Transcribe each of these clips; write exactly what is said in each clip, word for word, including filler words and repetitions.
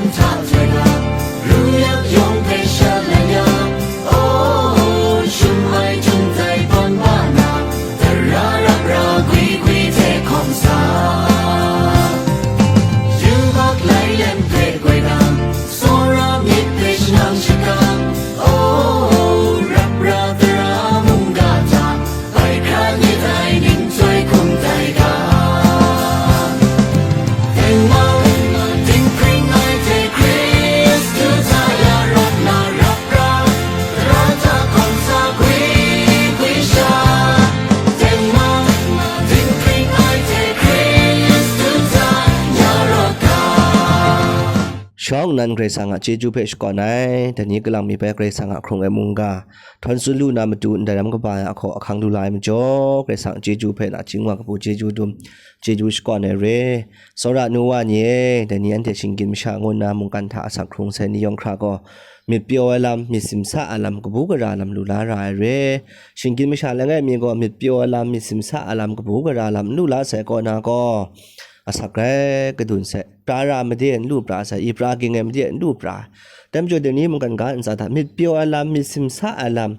Nta hte ga, ru yak yawng hpe sha lai ya, o, shum ai jum tai ban ba na, tara rap ra gwi gwi hte hkawm sa. Yubak lai lem hpe goi dang, tsawra myit hpe shanang shakang, o, rap ra tara mungga hta, bai hkra ni tai ning chyoi hkum tai ga. Tengman, dinghpring ai hte Hkristu hta ya rawt na rap ra, tara hta hkawm sa gwi gwi sha. Tengman, dinghpring ai hte Hkristu hta ya rawt ga. Shawng nnan Karai Kasang a chyeju hpe shakawn ai, dai ni kalang mi bai Karai Kasang a hkrung ai mungga, htawn tsun lu na matu ndai lam kaba ai ahkaw ahkang lu la ai majaw, Karai Kasang chyeju hpe nachying wa kabu chyeju dum, chyeju shakawn ai re. Tsawra nu wa ni e, dai ni anhte shinggyim masha ngu nna mungkan hta asak hkrung sai ni yawng hkra gaw, myit pyaw ai lam, myit simsa ai lam, kabu gara lam lu la ra ai re. Shinggyim masha langai mi gaw myit pyaw ai lam, myit simsa ai lam, kabu gara lam n lu la sai kaw na gaw, asak grai kadun sai, pra ra made n lu pra sai, i pra ging ai made n lu pra. Dai majaw dai ni mungkan ga ntsa hta myit pyaw ai lam, myit simsa ai lam,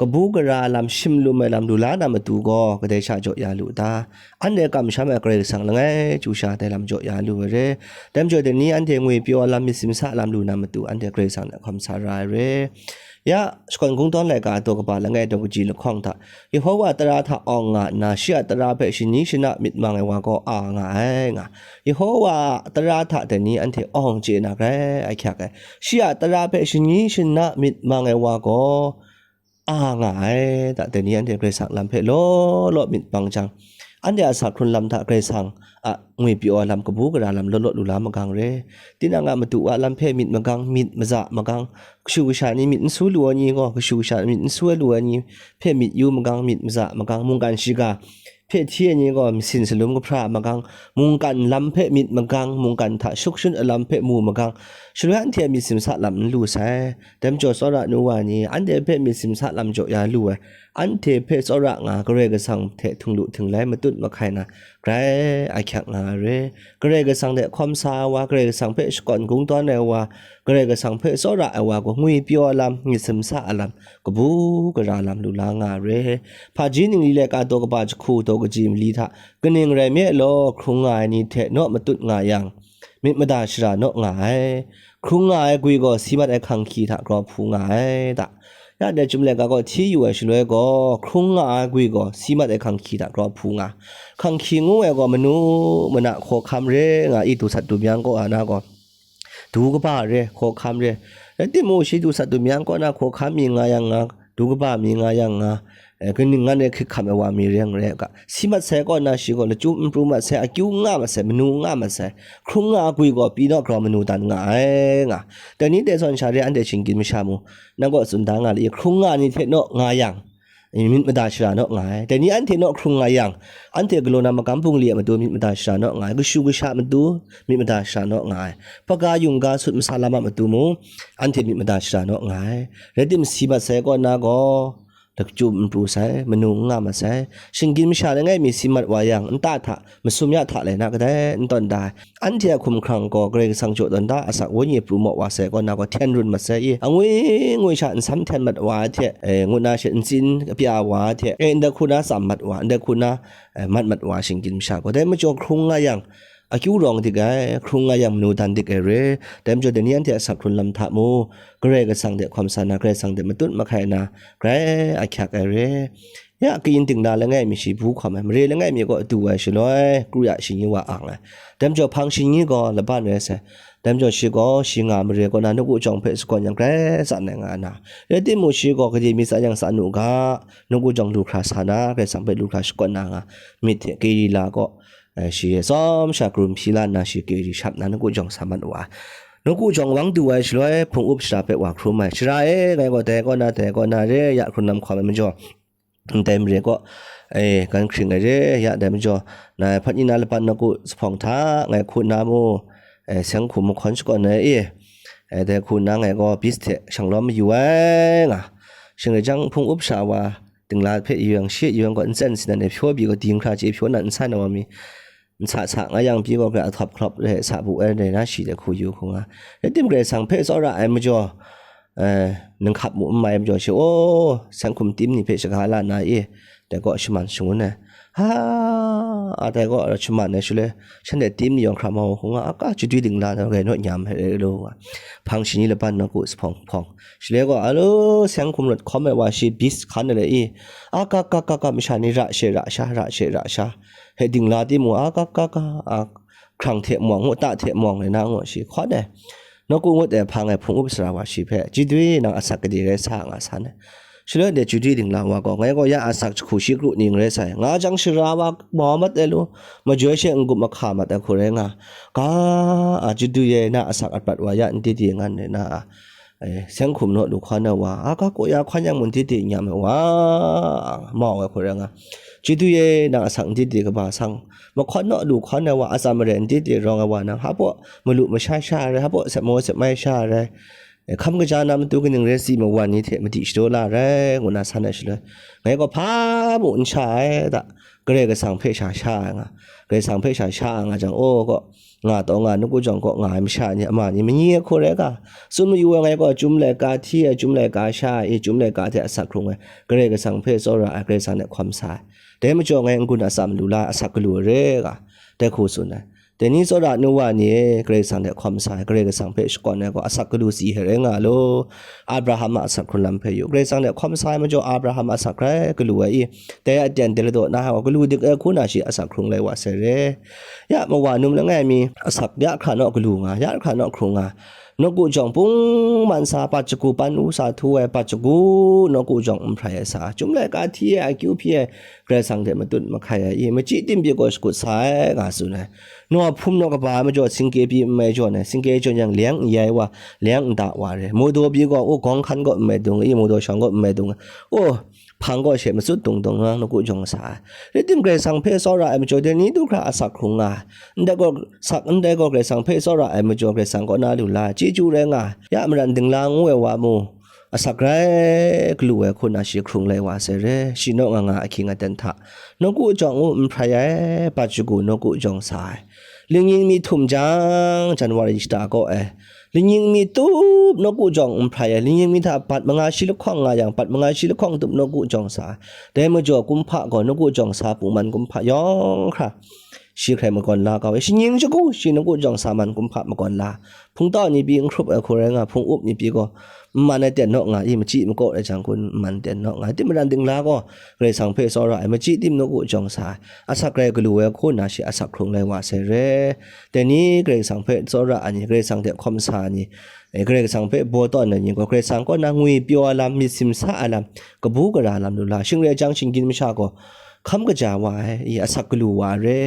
kabu gara ai lam, shim lum ai lam lu la na matu gaw, kadai sha jaw ya lu ta? Anhte kamsham ai Karai Kasang langai chyu sha dai lam jaw ya lu ai re. Dai majaw dai ni anhte ngwi pyaw ai lam, myit simsa ai lam lu na matu, anhte Karai Kasang hte hkawm sa ra ai re. Ya, shakawn kungdawn laika daw kaba langai daw kaji lahkawng hta, Yehowa tara hta awng nga nna, shi a tara hpe shani shana myit mang ai wa gaw a nga ai, nga. Yehowa a tara hta dai ni anhte awng chye na grai ahkyak ai. Shi a tara hpe shani shana myit mang ai wa gaw a nga ai, ta dai ni anhte Karai Kasang lam hpe law law myit mang jang, anhte a sa hkrun lam hta Karai Kasang a ngwi pyaw ai lam, kabu gara lam law law lu la magang re. Tinang a matu a lam hpe myit magang, myit maza magang, kashu kasha ni myit n su lu ai ni gaw, kashu kasha myit n su ai lu ai ni hpe myit yu magang, myit maza magang, mungkan shiga hpe hti ai ni gaw, masin salum kahpra magang, mungkan lam hpe myit magang, mungkan hta shukshun ai lam hpe mu magang, shaloi anhte a myit simsa lam n lu sai. Dai majaw tsawra nu wa ni, anhte hpe myit simsa lam jaw ya lu ai, anhte hpe tsawra nga, Karai Kasang hte htinglu htinglai matut mahkai na, grai ahkyak nga ai re. Karai Kasang hte hkawm sa ai wa, Karai Kasang hpe shakawn kungdawn ai wa, Karai Kasang hpe tsawra ai wa gaw, ngwi pyaw ai lam, myit simsa ai lam, kabu gara lam lu la nga ai re. Hpaji ningli laika daw kaba jahku daw kaji mali hta, kaning rai me law, hkrung nga ai ni hte naw matut nga yang, myit mada shara naw nga ai. Hkrung nga ai gwi gaw si mat ai hkang hkyi hta grau hpu nga ai ta? Ya dai chyum laika gaw hti yu ai shaloi gaw, hkrung nga ai gwi gaw si mat ai hkang hkyi hta grau hpu nga. Hkang hkyi ngu ai gaw manu mana hkawhkam re nga i, du sat du myang kaw na gaw, du kaba re, hkawhkam re. Rai timung, shi du sat du myang kaw na hkawhkam mi nga yang nga, du kaba mi nga yang nga, eh, kaning ngan e hkrit hkam ai wa mi re yang re ga, si mat sai kaw na, shi gaw lachyum n pru mat sai, akyu n nga mat sai, manu n nga mat sai, hkrung nga ai gwi gaw pyi naw grau manu dan nga ai nga. Dai ni dai zawn sha re, anhte shinggyim masha mu, nang kaw tsun da nga le, hkrung nga ni hte naw nga yang, myit mada shara naw nga ai. Dai ni anhte naw hkrung nga yang, anhte galaw na magam bungli a matu myit mada shara naw nga ai. Kashu kasha matu myit mada shara naw nga ai. Hpaga yungga sut masa lam a matu mung, anhte myit mada shara naw nga ai. Rai timung, si mat sai kaw na gaw, lachyum n pru sai, manu n nga mat sai. Shinggyim masha langai mi si mat wa yang, nta hta, masum ya hta lai na kadai, n tawn da ai. Anhte a hkumhkrang gaw Karai Kasang jaw tawn da, asak wenyi pru maw wa sai kaw na gaw, hten run mat sai i, angwi ngwi sha nsam hten mat wa ai hte, eh, ngut na she ntsin kapya wa ai hte, eh, ndai hku na tsam mat wa, ndai hku na, eh, mat mat wa shinggyim masha gaw. Dai majaw hkrung nga yang, akyu rawng dik ai, hkrung nga yang manu dan dik ai re. Dai majaw dai ni anhte a sak hkrun lam hta mu, Karai Kasang de hkawm sa na, Karai Kasang de matut mahkai na, grai ahkyak ai re. Ya, kayin dingla langai mi shi bu hkawm ai, mare langai mi kaw du ai shaloi, kru ya shingyi wa ang ai. Dai majaw hpang shingyi gaw laban rai sai. Dai majaw shi gaw shi nga mare kaw na nawku jawng hpe sagawn yang grai tsan ai nga na. Rai timung, shi gaw gade mi tsan yang tsan u ga, nawku jawng lu hkra sa na, Karai Kasang hpe lu hkra shakawn na nga, myit hte kiri la kaw, eh, shi tsawm sha karum hpyi la nna, shi kiri shap na nawku jawng sa mat wa ai. Nawku jawng wang du ai shaloi, hpung up shara hpe wa hkrum ai. Shara e, ngai gaw dai kaw na, dai kaw na re, ya hkrun lam hkawm ai majaw, ndai mare kaw, eh, gan hkring ai re, ya dai majaw, nai hpat ni na laban nawku zuphpawng hta ngai hku nna mu, eh, seng hku mahkawn shakawn ai e, eh, dai hku nna ngai gaw bis hte shanglawm mayu ai nga. Shing rai jang, hpung up sha wa, dingla hpe yu yang, shi yu yang gaw, ntsen sinan e hpyaw byi gaw, dinghkra chye hpyaw na nsan na wa mi, nsa sa nga yang pyi gaw, Karai ahtawp hkalawp re sa bu ai rai na, shi dai hku yu hku nga. Rai tim, Karai Kasang hpe tsawra ai majaw, eh, ninghkap mu n mai majaw shi, o, seng hkum tim ni hpe shaga la na i, dai gaw shaman shangun ai. Ha, a dai gaw shaman ai shaloi, shanhte tim ni yawng hkra mau hku nga, a ka chadwi dingla na rai naw nyam ai rai lu nga. Hpang shani laban nawku sa hpawng hpawng. Shaloi gaw, alo, seng hkum rawt hkawm ai wa shi bis hkan ai le i, a ka ka ka ka masha ni ra she ra sha, ra she ra sha. He dingla timung, a ka ka ka, a hkrang hte mawng, ngu ta hte mawng le na ngu shi hkawn ai. Nawku ngut e hpang e hpung up sara wa shi hpe, Chadwi, nang asak gade rai sa nga san ai. Shaloi de Chadwi dingla wa gaw, ngai gaw ya asak jahku shi kru ning rai sai, nga jang shara wa mau mat ai lu, majoi she n-gup mahka mat ai hku rai nga, ga, a, Chadwi e, na asak aprat wa ya n di di ngan rai na, a, e, seng hkum naw lu hkawn ai wa, a, ga kaw ya hkawn yang mun di di nyam ai wa, mau ai hku rai nga, Chadwi e, nang asak n di di kaba sang, mahkawn naw lu hkawn ai wa, atsam mare n di di rawng ai wa, nang hpa malu masha sha ai rai, hpa sep maw sep mai sha ai rai, e, hkam kaja na matu kaning rai si mawan ni hte madi shadaw la ai rai, ngu na san ai shaloi, ngai gaw hpa mu n sha ai da, Karai Kasang hpe sha sha ai nga, Karai Kasang hpe sha sha ai nga jang, o, gaw, nga taw nga, nawku jawng kaw nga ai masha ni, ama ni, manyi ai hku rai ga, tsun mayu ai, ngai gaw chyum laika hti ai, chyum laika sha ai, chyum laika hte asak hkrung ai, Karai Kasang hpe tsawra ai, Karai Kasang hte hkawm sa ai. Dai majaw ngai n-gun atsam lu la, asak galu ai re ga, dai hku tsun ai. Dai ni tsawra nu wa ni e, Karai Kasang hte hkawm sa ai, Karai Kasang hpe shakawn ai gaw, asak galu si hte rai nga law, Abraham a asak hkrun lam hpe yu. Karai Kasang hte hkawm sa ai majaw, Abraham a asak rai galu ai i, dai a aten dai ladaw na ai gaw, galu dik ai hku na shi asak hkrung lai wa sai re. Ya mawa num langai mi, asak ya hkra naw galu nga, ya hkra naw hkrung nga, nawku jawng pung man sa, pat shagu pan u sa htu ai, pat shagu nawku jawng n hprai ai sa, chyum laika hti ai, akyu hpyi ai, Karai Kasang hte matut mahkai ai i, machyi tim pyi gaw shakut sa ai, nga tsun ai. Naw hpum naw kaba ai majaw, singke pyi n mai jawn ai, singke jawn yang leng n yai wa, leng n da wa re. Mudaw pyi gaw, u, gawng hkan gaw n mai dung i, mudaw shawng gaw n mai dung ai. O, hpang gaw she matsut dung dung nga, nawku jawng sa ai. Rai tim, Karai Kasang hpe tsawra ai majaw, dai ni du hkra asak hkrung nga ai. Ndai gaw sak, ndai gaw Karai Kasang hpe tsawra ai majaw, Karai Kasang kaw na lu la ai, chyeju rai nga ai. Ya maran dingla ngu ai wa mu, asak rai galu ai hku na shi hkrung lai wa sai re. Shi naw nga nga ahkying aten hta, nawku jawng u n hprai ai, pat shagu nawku jawng sa ai. Lingning mi htum jang, January shata kaw e, lingning mi tup nawku jawng n hprai ai, lingning mi hta bat manga shi lahkawng nga yang, bat manga shi lahkawng tup nawku jawng sa ai. Dai majaw kumhpa gaw nawku jawng sa, pungman kumhpa yawng hkra shi hkrai makawn la kau ai, shaning shagu shi nawku jawng sa man kumhpa makawn la, hpungtau ni pyi n hkrup ai hku rai nga, hpung up ni pyi gaw n man ai ten naw nga i, machyi makaw ai jang kun n man ten naw nga, tim maran dingla gaw Karai Kasang hpe tsawra ai, machyi tim nawku jawng sa ai, asak rai galu ai hku na shi asak hkrung lai wa sai re. Dai ni Karai Kasang hpe tsawra ai ni, Karai Kasang hte hkawm sa ai ni, e, Karai Kasang hpe baw tawn ai ni gaw, Karai Kasang kaw na ngwi pyaw ai lam, myit simsa ai lam, kabu gara lam lu la, shing rai jang shinggyim masha gaw hkam kaja wa ai, i, asak galu wa ai re.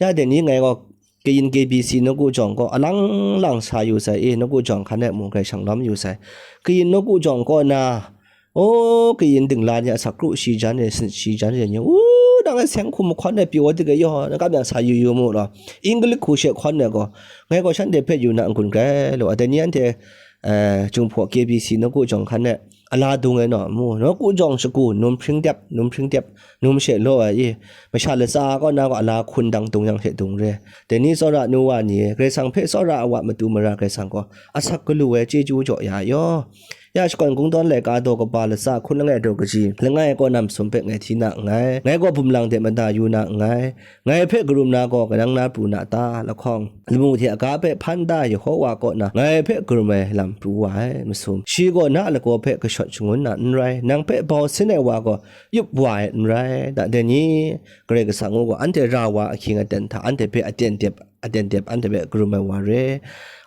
Ya dai ni ngai gaw kayin K B C nawku jawng kaw alang lang sa yu sai i, nawku jawng hkan e mung Karai Kasang lawm yu sai. Kayin nawku jawng kaw na, o, kayin dingla ni asak kru shi jan e, sanit shi jan e ni, u, nang e seng hkum mahkawn e pyaw dik e yaw, na kam yang sa yu yu mu law, English hku she hkawn e gaw, ngai gaw shanhte hpe yu na n-gun grai law, dai ni anhte, eh, Jinghpaw K B C nawku jawng hkan e, ala dung ai naw mu, nawku jawng shagu, num hpring dep, num hpring dep, num she law ai i, masha latsa kaw na gaw ala hkun dang dung yang hte dung re. Dai ni tsawra nu wa ni, Karai Kasang hpe tsawra ai wa matu mara Karai Kasang gaw, asak galu ai chyeju jaw ya yaw. Ya shakawn kungdawn laika daw kaba latsa hkun langai daw kaji, langai kaw na masum hpe ngai hti na nngai, ngai gaw bum lang de mada yu na nngai, ngai hpe karum na gaw kanang na pru na ta, lahkawng, lamu hte aga hpe hpan da Yehowa kaw na ngai hpe karum ai lam pru wa ai, masum. Shi gaw na a lagaw hpe kashawt shangun na n rai, nang hpe bau sin ai wa gaw yup wa ai n rai. Da dai ni, Karai Kasang u gaw anhte ra wa ahkying aten hta anhte hpe aten dep, aten dep anhte hpe karum ai wa re.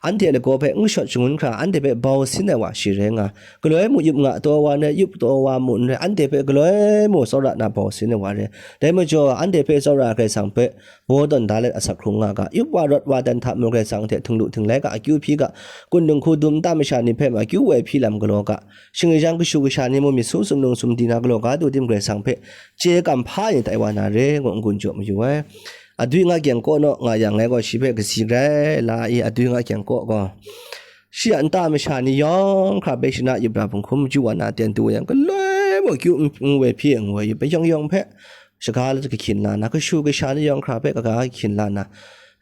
Anhte lagaw hpe n kashawt shangun hkra, anhte hpe bau sin ai wa shi rai nga. Galoi mu yup nga taw wa n rai, yup taw wa mu n rai, anhte hpe galoi mu tsawra na bau sin ai wa re. Dai majaw, anhte hpe tsawra Karai Kasang hpe baw tawn da let asak hkrung nga ga, yup wa rawt wa dan hta mung Karai Kasang hte htinglu htinglai ga, akyu hpyi ga, kun dinghku dum nta masha ni hpe ma akyu woi hpyi lam galaw ga, shingrai jang kashu kasha ni mung myit su sumlung sumdi na galaw ga du tim Karai Kasang hpe chye kam hpa ai ni tai wa na re, ngu n-gun jaw mayu ai. Adwi nga kyeng kaw naw nga yang, ngai gaw shi hpe kasi grai la i, adwi nga kyeng kaw gaw, shi a nta masha ni yawng hkra bai shana yup ra, bunghkum maju wa na ten du yang, galoi mung kyu n, n woi hpyi n woi yup ai yawng yawng hpe, shaga la kahkyin la na, kashu kasha ni yawng hkra hpe kaga kahkyin la na,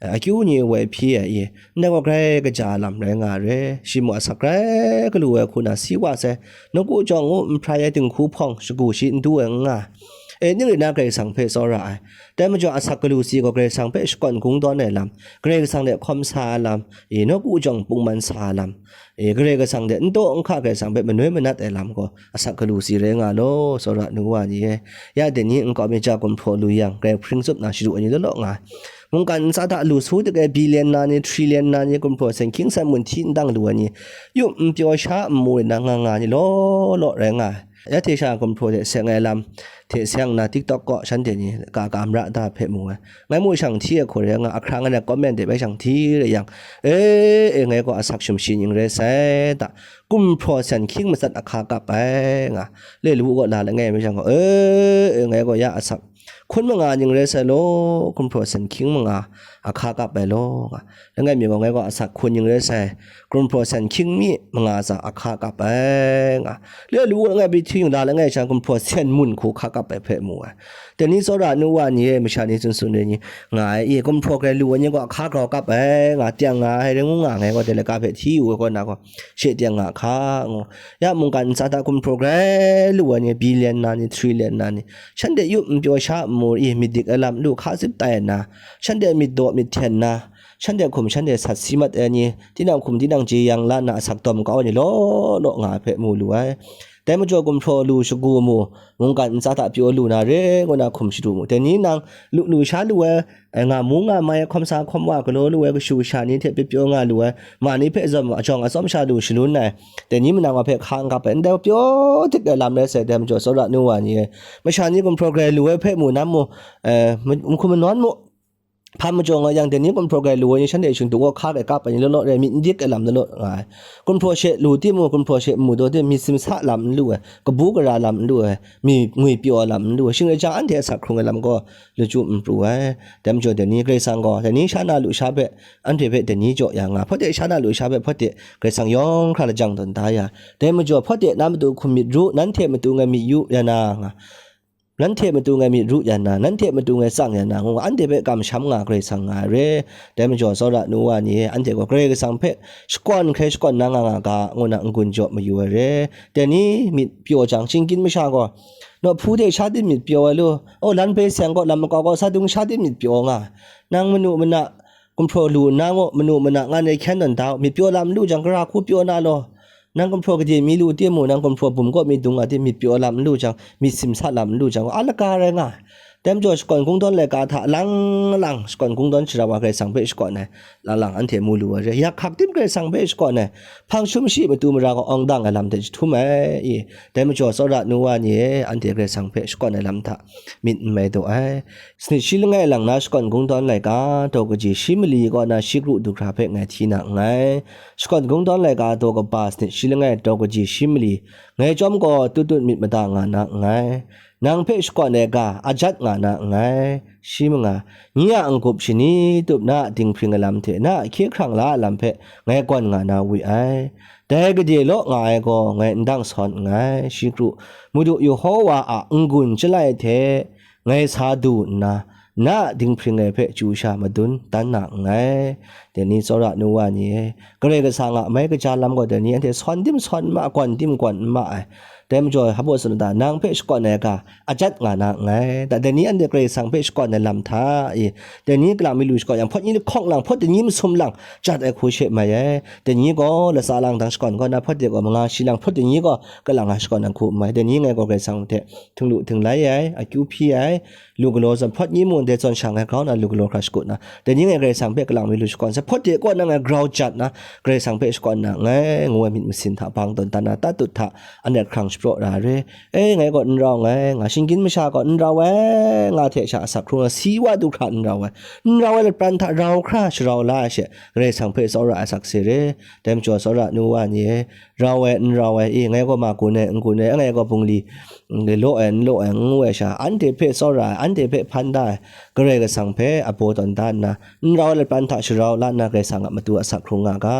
akyu ni woi hpyi ai i, ndai gaw grai kaja lam rai nga ai re. Shi mung asak grai galu ai hku na si wa sai, nawku jawng ngu n hprai ai dinghku hpawng shagu shi n du ai n nga ai. E, ning rai na Karai Kasang hpe tsawra ai. Dai majaw asak galu si gaw Karai Kasang hpe shakawn kungdawn ai lam, Karai Kasang hte hkawm sa ai lam, e, nawku jawng pungman sa ai lam, e, Karai Kasang hte n taw n hka Karai Kasang hpe manoi manat ai lam gaw asak galu si rai nga law, tsawra nu wa ni e. Ya dai ni nkau mi ja gumhpraw lu yang, grai hpring tsup na shadu ai ni law law nga ai. Mungkan ntsa hta lu su dik ai billion na ni, trillion na ni, gumhpraw sen hkying sen mun hti n dang lu ai ni, yup n pyaw sha n mu ai na nga nga ni law law rai nga ai. Ya hte sha gumhpraw hte seng ai lam hte seng na TikTok kaw shanhte ni ka ka mara da hpe mu ai. Ngai mu shang hti ai hku rai nga, ahkrang ai na comment de bai shang hti rai yang, e, e, ngai gaw asak shum shi ning rai sai ta, gumhpraw sen hkying matsat ahka kap ai nga, le lu gaw la langai mi shang gaw, e, e, ngai gaw ya asak hkun manga ning rai sai law, gumhpraw sen hkying manga ahka kap ai law nga, langai mi gaw ngai gaw asak hkun ning rai sai, gumhpraw sen hkying mi manga tsa ahka kap ai nga, le lu langai bai hti yu la langai sha gumhpraw sen mun hku hka kap ai hpe mu ai. Dai ni tsawra nu wa ni e, masha ni tsun tsun ai ni nga ai, i gumhpraw grai lu ai ni gaw ahka grau kap ai nga, tiang nga ai rai ngu nga, ngai gaw dai laika hpe hti yu ai kaw na gaw, she tiang nga hka ngu. Ya mungkan ntsa hta gumhpraw grai lu ai ni, billion na ni, trillion na ni, shanhte yup n pyaw sha n mu i, myit dik ai lam lu hka zip tai na, shanhte myit daw myit hten na, shanhte hkum shanhte sat si mat ai ni, tinang hkum tinang jeyang la na asak dawm kau ai ni law law nga ai hpe mu lu ai. Dai majaw gumhpraw lu shagu mu, mungkan ntsa hta pyaw lu na re ngu na hkum shadu mu. Dai ni nang lu lu sha lu ai, e, nga mu nga mai ai hkawm sa hkawm wa galaw lu ai kashu kasha ni hte pyaw pyaw nga lu ai, ma ni hpe zawn ajawng atsawm sha lu shalun ai, dai ni manang wa hpe hka n kap ai, ndai pyaw dik ai lam rai sai, dai majaw tsawra nu wa ni e, masha ni gumhpraw grai lu ai hpe mu na mu, e, ma-, mahkum manawn mu, hpa majaw nga yang, dai ni gumhpraw grai lu ai ni shanhte shingtung gaw hka grai kap ai ni law law rai, myit n dik ai lam law law nga ai. Gumhpraw she lu timung, gumhpraw she n mu daw tim, myit simsa lam n lu ai, kabu gara lam n lu ai, mi ngwi pyaw ai lam n lu ai, shing rai jang anhte asak hkrung ai lam gaw lachyum n pru ai. Dai majaw dai ni Karai Kasang gaw, dai ni sha na lusha hpe, anhte hpe dai ni jaw ya nga, hpawt de sha na lusha hpe hpawt de Karai Kasang yawng hkra lajang tawn da ya. Dai majaw hpawt de na matu hkum myit ru, nanhte matu ngai myit yu ya na nga, nanhte matu ngai myit ru ya na, nanhte matu ngai tsang ya na, ngu nga, anhte hpe kamsham nga Karai Kasang nga ai re. Dai majaw tsawra nu wa ni e, anhte gaw Karai Kasang hpe shakawn hkrai shakawn na nga nga ga, ngu na n-gun jaw mayu ai re. Dai ni myit pyaw jang, shinggyim masha gaw, nawhpu hte sha tim myit pyaw ai lu, o, lan hpe seng gaw, lam makau gaw, sa dung sha tim myit pyaw nga, nang manu mana gumhpraw lu nna gaw, manu mana ngan e hkyen tawn da u, myit pyaw lam n lu jang, gara hku pyaw na law, nang gumhpraw gade mi lu timung, nang gumhpraw bum kaw mi dung nga tim, myit pyaw lam n lu jang, myit simsa lam n lu jang, a laka rai nga ai. Dai majaw shakawn kungdawn laika hta lang lang shakawn kungdawn sharau wa Karai Kasang hpe shakawn ai, lang lang anhte mu lu ai re. Yak hkak tim Karai Kasang hpe shakawn ai, hpang shum shi matu mara gaw awng dang ai lam hte jahtum ai i. Dai majaw tsawra nu wa ni e, anhte Karai Kasang hpe shakawn ai lam hta myit n mai daw ai. Sanit shi langai lang na shakawn kungdawn laika, daw kaji shi mali kaw na shi kru du hkra hpe ngai hti na nngai. Shakawn kungdawn laika daw kaba sanit shi langai daw kaji shi mali, ngai chyawm gaw tut tut myit mada nga na nngai. Nang hpe shakawn ai ga, a jat nga na nngai. Shi manga, nye a n-gup shani tup na a dinghpring ai lam hte na a hkye hkrang la a lam hpe ngai gawn nga na we ai. Dai gade law nga ai gaw ngai n dang sawn nngai. Shi kru, Madu Yehowa a n-gun chyalai hte ngai sa du nna, na a dinghpring ai hpe chyu sha madun dan na nngai. Dai ni tsawra nu wa ni e, Karai Kasang a mai kaja lam gaw dai ni anhte sawn tim sawn n ma, gawn tim gawn n ma ai. Dai majaw, hpa baw tsun u ta, nang hpe shakawn ai ga, a jat nga na nngai. Da, dai ni anhte Karai Kasang hpe shakawn ai lam hta i, dai ni kalang mi lu shakawn yang, hpawt ni lahkawng lang, hpawt dai ni masum lang, jat ai hku she mai ai. Dai ni gaw latsa lang dang shakawn kaw na, hpawt de gaw manga shi lang, hpawt dai ni gaw kalang a shakawn ai hku n mai. Dai ni ngai gaw Karai Kasang hte htinglu htinglai ai, akyu hpyi ai, lu galaw zawn, hpawt ni mung dai zawn sha ngai grau na lu galaw hkra shakut na, dai ni ngai Karai Kasang hpe kalang mi lu shakawn sai, hpawt de kaw na ngai grau jat na, Karai Kasang hpe shakawn na nngai, ngu ai myit masin hta bang tawn dan na, tatut hta anhte hkrang shapraw ra ai re. E, ngai gaw n rau nngai, nga shinggyim masha gaw n rau ai, nga hte sha asak hkrung ai, si wa du hkra n rau ai, n rau ai lapran hta rau hkra sharau la ai she, Karai Kasang hpe tsawra ai sakse re. Dai majaw tsawra nu wa ni e, rau ai, n rau ai, e, ngai gaw ma gun ai, n gun ai, ngai gaw bungli, n law ai, n law ai, n ngu ai sha, anhte hpe tsawra ai, anhte hpe hpan da ai, Karai Kasang hpe abaw tawn da nna, n rau ai lapran hta sharau la Na Karai Kasang a matu asak hkrung nga ga.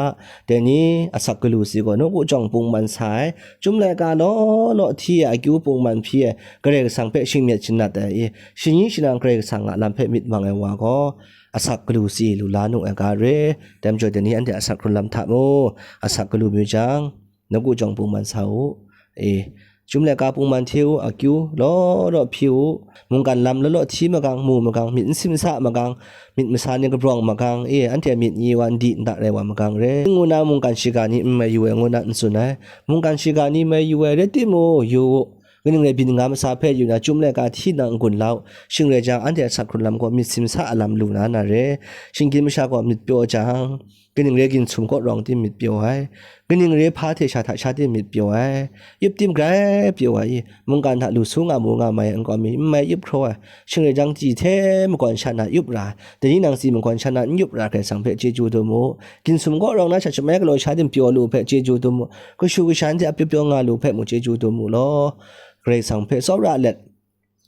Dai ni asak galu si gaw, nawku jawng pungman sa ai, chyum laika law law hti ai, akyu pungman hpyi ai, Karai Kasang hpe shingmyit shanat ai, i, shani shanang Karai Kasang a lam hpe myit mang ai wa gaw, asak galu si lu la nu ai ga re. Dai majaw, dai ni anhte asak hkrun lam hta mu, asak galu mayu jang, nawku jawng pungman sa u, e, chyum laika pungman hti u, akyu law law hpyi u, mungkan lam law law hti magang, mu magang, myit n simsa magang, myit masa ni kabrawng magang, e, anhte myit n yi wa, n di n da rai wa magang re, ngu na mungkan shiga ni n mai yu ai, ngu na n tsun ai. Mungkan shiga ni mai yu ai rai timung, yu u, kaning rai byin nga masa hpe yu na, chyum laika hti nang n gun la u, shing rai jang, anhte asak hkrun lam gaw myit simsa a lam lu na na re, shinggyim masha gaw myit pyaw jang, kaning re ginhtum kaw rawng tim myit pyaw ai, kaning re hpa hte sha hta sha tim myit pyaw ai, yup tim grai pyaw ai, i, mungkan hta lu su nga mu nga mai ai nkau mi n mai yup hkraw ai, shing rai jang, tsi hte makawn sha na yup ra ai, dai ni nang tsi makawn sha na n yup ra ai Karai Kasang hpe chyeju dum u, ginhtum kaw rawng na sha shamai galaw sha tim pyaw lu hpe chyeju dum u, kashu kasha hte a pyaw pyaw nga lu hpe mu chyeju dum u law, Karai Kasang hpe tsawra let,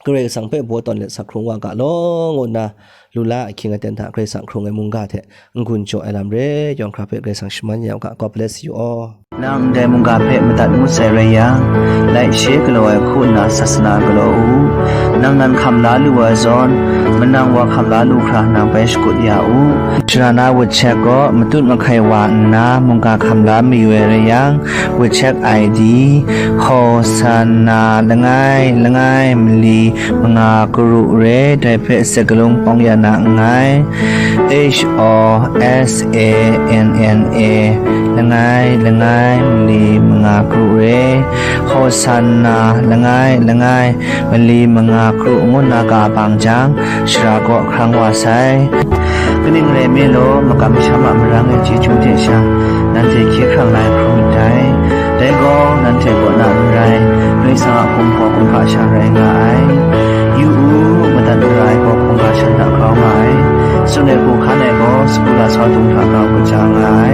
Karai Kasang hpe baw tawn let sak hkrung wa ga law, ngu nna, lu la ahkying aten hta Karai Kasang hkrung ai mungga hte n-gun jaw ai lam re, yawng hkra hpe Karai Kasang shaman ya u ga. God bless you all. Nang ndai mungga hpe madat ngut sai rai yang, laishe galaw ai hku nna sasana galaw u. Nang nan hkam la lu ai zawn, manang wa hkam la lu hkra nang bai shakut ya u. Sharana WeChat gaw matut mahkai wa nna mungga hkam la mayu ai rai yang, WeChat I D, Hosanna langai langai mali manga karu re, dai hpe sakalung pawng ya na nngai. H O S A N N A langai langai mali manga karu re, Hosanna langai langai mali manga karu ngu nna ga bang jang, shara kaw hkrang wa sai. Kaning rai me law, makam masham a marang e chyeju hte sha, nanhte hkye hkrang la ai hkrum ndai. Dai gaw, nanhte kaw na n rai, Karai Kasang a hkum hkaw hkum hkra sha rai nga ai. Yu u, madat mara ai gaw hkungga shan hta grau nga ai. Tsun ai hku hkan ai gaw, sagu lasau dung hta grau kaja nga ai.